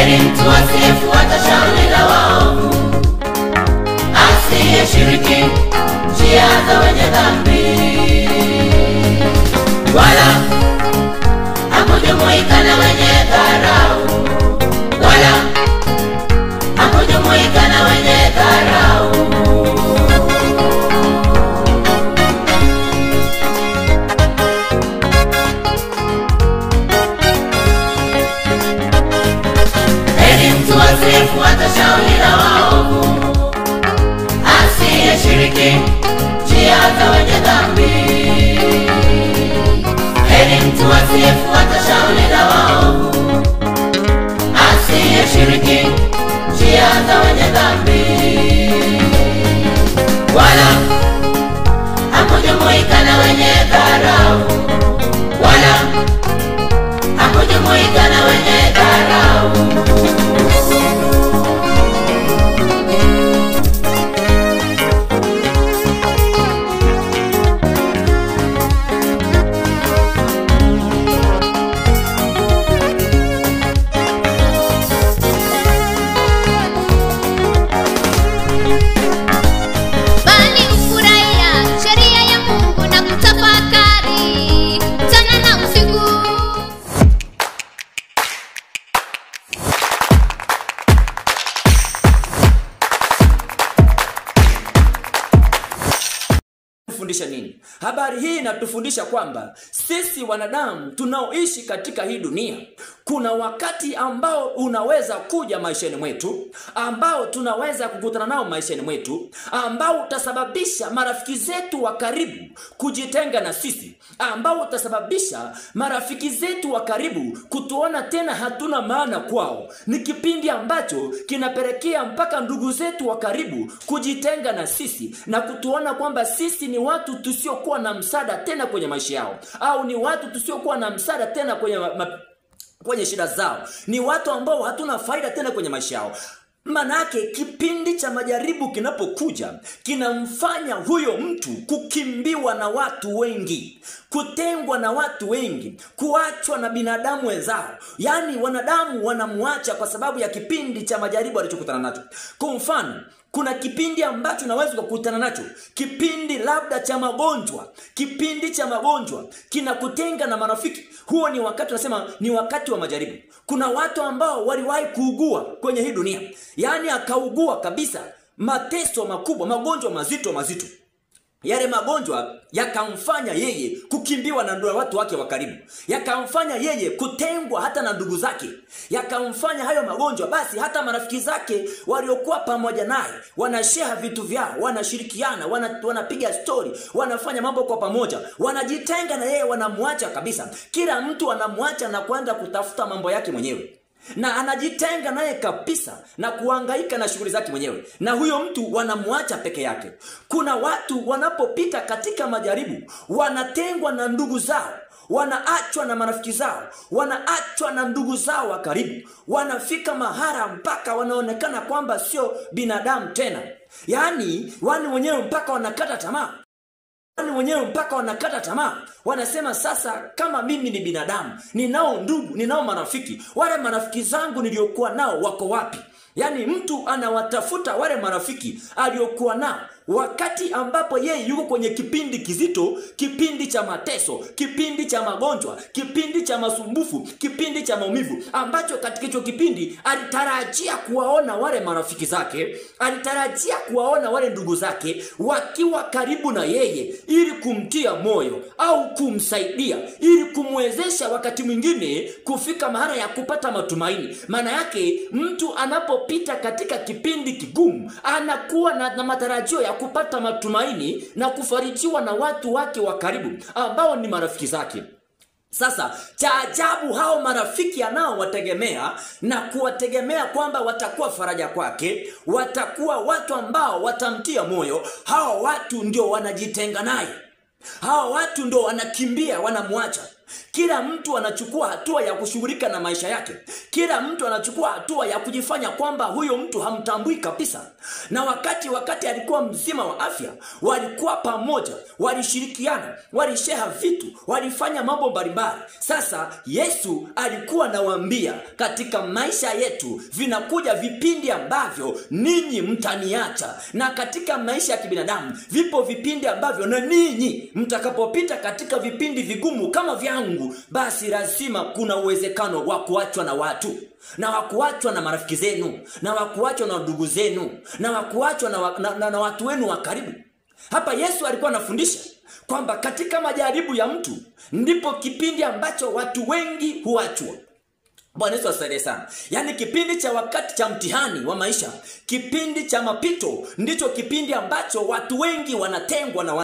Heri mtu asiyefuata shauri la waovu, asiyeshiriki njia za wenye dhambi, wala hakujumuika na wenye dharau, wala hakujumuika na wenye dharau. Heri mtu asiyefuata shauri la waovu, asiyeshiriki njia za wenye dhambi. Heri mtu asiyefuata shauri la waovu, asiyeshiriki njia za wenye dhambi, wala hakujumuika na wenye dharau, wala hakujumuika na wenye dharau. Bali ufurahia sheria ya Mungu na kutafakari mchana na usiku. Fundisha nini? Habari hii inatufundisha kwamba sisi wanadamu tunaoishi katika hii dunia, kuna wakati ambao unaweza kuja maishani mwetu, ambao tunaweza kukutana nao maishani mwetu, ambao utasababisha marafiki zetu wa karibu kujitenga na sisi, ambao utasababisha marafiki zetu wa karibu kutuona tena hatuna maana kwao. Ni kipindi ambacho kinapelekea mpaka ndugu zetu wa karibu kujitenga na sisi na kutuona kwamba sisi ni watu tusiokuwa na msaada tena kwenye maisha yao, au ni watu tusiokuwa na msaada tena kwenye kwenye shida zao, ni watu ambao hatuna faida tena kwenye maisha yao. Manake kipindi cha majaribu kinapokuja kinamfanya huyo mtu kukimbiwa na watu wengi, kutengwa na watu wengi, kuachwa na binadamu wenzao. Yaani wanadamu wanamuacha kwa sababu ya kipindi cha majaribu alichokutana nacho. Kwa mfano, kuna kipindi ambacho unaweza kukutana nacho, kipindi labda cha magonjwa. Kipindi cha magonjwa kinakutenga na marafiki. Huo ni wakati tunasema ni wakati wa majaribu. Kuna watu ambao waliwahi kuugua kwenye hii dunia, yaani akaugua kabisa, mateso makubwa, magonjwa mazito mazito. Yale magonjwa yakamfanya yeye kukimbiwa na watu wake wa karibu, yakamfanya yeye kutengwa hata na ndugu zake, yakamfanya hayo magonjwa basi hata marafiki zake waliokuwa pamoja naye wanashare vitu vyao, wanashirikiana, wanapiga story, wanafanya mambo kwa pamoja, wanajitenga na yeye, wanamwacha kabisa. Kila mtu anamwacha na kwenda kutafuta mambo yake mwenyewe, na anajitenga naye kabisa na kuhangaika na shughuli zake mwenyewe, na huyo mtu wanamwacha peke yake. Kuna watu wanapopita katika majaribu wanatengwa na ndugu zao, wanaachwa na marafiki zao, wanaachwa na ndugu zao wa karibu, wanafika mahara mpaka wanaonekana kwamba sio binadamu tena. Yaani wani wenyewe mpaka wanakata tamaa. Wenyewe mpaka wanakata tamaa. Wanasema sasa, kama mimi ni binadamu, ninao ndugu, ninao marafiki, wale marafiki zangu niliokuwa nao wako wapi? Yaani mtu anawatafuta wale marafiki aliokuwa nao wakati ambapo yeye yuko kwenye kipindi kizito, kipindi cha mateso, kipindi cha magonjwa, kipindi cha masumbufu, kipindi cha maumivu, ambacho katika hicho kipindi alitarajia kuwaona wale marafiki zake, alitarajia kuwaona wale ndugu zake wakiwa karibu na yeye ili kumtia moyo au kumsaidia, ili kumwezesha wakati mwingine kufika mahala ya kupata matumaini. Maana yake mtu anapopita katika kipindi kigumu anakuwa na matarajio ya kupata matumaini na kufarijiwa na watu wake wa karibu ambao ni marafiki zake. Sasa cha ajabu, hao marafiki anaowategemea na kuwategemea kwamba watakuwa faraja kwake, watakuwa watu ambao watamtia moyo, hao watu ndio wanajitenga naye. Hao watu ndio wanakimbia, wanamwacha. Kila mtu anachukua hatua ya kushughulika na maisha yake. Kila mtu anachukua hatua ya kujifanya kwamba huyo mtu hamtambui kabisa. Na wakati alikuwa mzima wa afya, walikuwa pamoja, walishirikiana, walisheha vitu, walifanya mambo mbalimbali. Sasa Yesu alikuwa anawaambia, katika maisha yetu vinakuja vipindi ambavyo ninyi mtaniacha, na katika maisha ya kibinadamu vipo vipindi ambavyo na ninyi mtakapopita katika vipindi vigumu kama vyangu, basi lazima kuna uwezekano wa kuachwa na watu, na wa kuachwa na marafiki zenu, na wa kuachwa na ndugu zenu, na wa kuachwa na watu wenu wa karibu. Hapa Yesu alikuwa anafundisha kwamba katika majaribu ya mtu ndipo kipindi ambacho watu wengi huachwa. Bwana Yesu asifiwe sana. Yaani kipindi cha wakati cha mtihani wa maisha, kipindi cha mapito, ndicho kipindi ambacho watu wengi wanatengwa na